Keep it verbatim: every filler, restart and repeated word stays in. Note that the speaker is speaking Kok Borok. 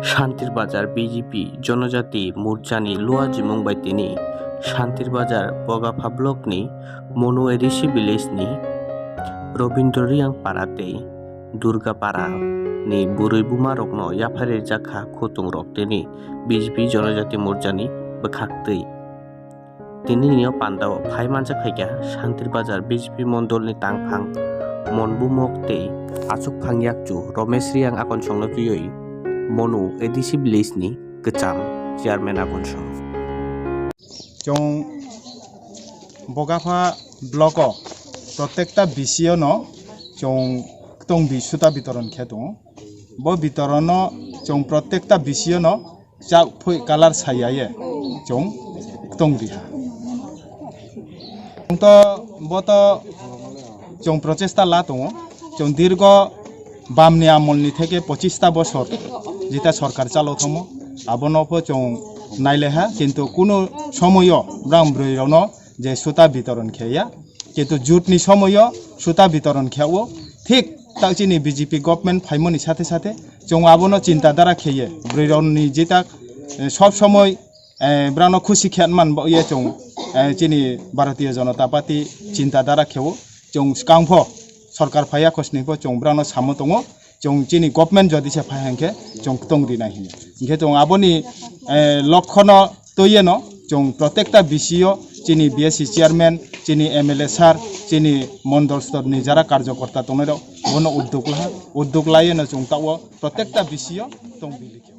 Shantir Bazar B J P Jonojati Morchani Lua Jimung bai tini Shantir Bazar Bogapha Block ni Monu A D C Village ni Robindra Riang Para tei Durga Para ni bwrwi buma rokno yaphai rijak kha khutung rok tini B J P Jonojati Morchani bwkhak twi. Tini ni o pandao phai manjak khaikha Shantir Bazar B J P mondol ni tangphang Monbumok tei achukphang yakchu Romesh Riang akonsongno twiwi Monu A D C Village ni kwcham chairman akonsong. Chwng Bogapha block o protekta B C o no chwng ktong di suta bitoron khe tongo. Bo bitoron no chwng protekta B C o no chak phui colour saya ye chwng ktong diha. Chwng to bo to chwng prochesta la tongo. Chwng dirgo bamni amolni theke pochista bosor jeta sorkar chalo thangmo, abono pho chwng naileha, kintu kunu somoyo brang bwrwi rokno je suta bitoron kheya, kintu jut ni somoyo suta bitoron khe o thik tak chini B J P government phaimoni sathe sathe chwng abono chinta dara kheye bwrwi rokni jeta, eh, sob somoi, eh, brano khusi khe man bo ye chwng, eh, chini Bharatiya Janata Party chinta dara khe o chwng skang pho sorkar phaiya khosni pho chwng brano samo tongo. Chwng chini government jodi se phai hwnkhe chwng ktong rinai hinwi. Hinkhe chwng aboni, eh, lokhono twiwi no chwng protekta B C o chini B S C chairman, chini M L A sir, chini mondol stor ni jara karjokorta tongnai rok bono udduk laha, udduk laiwi no chwng tao protekta B C o tong bili khe.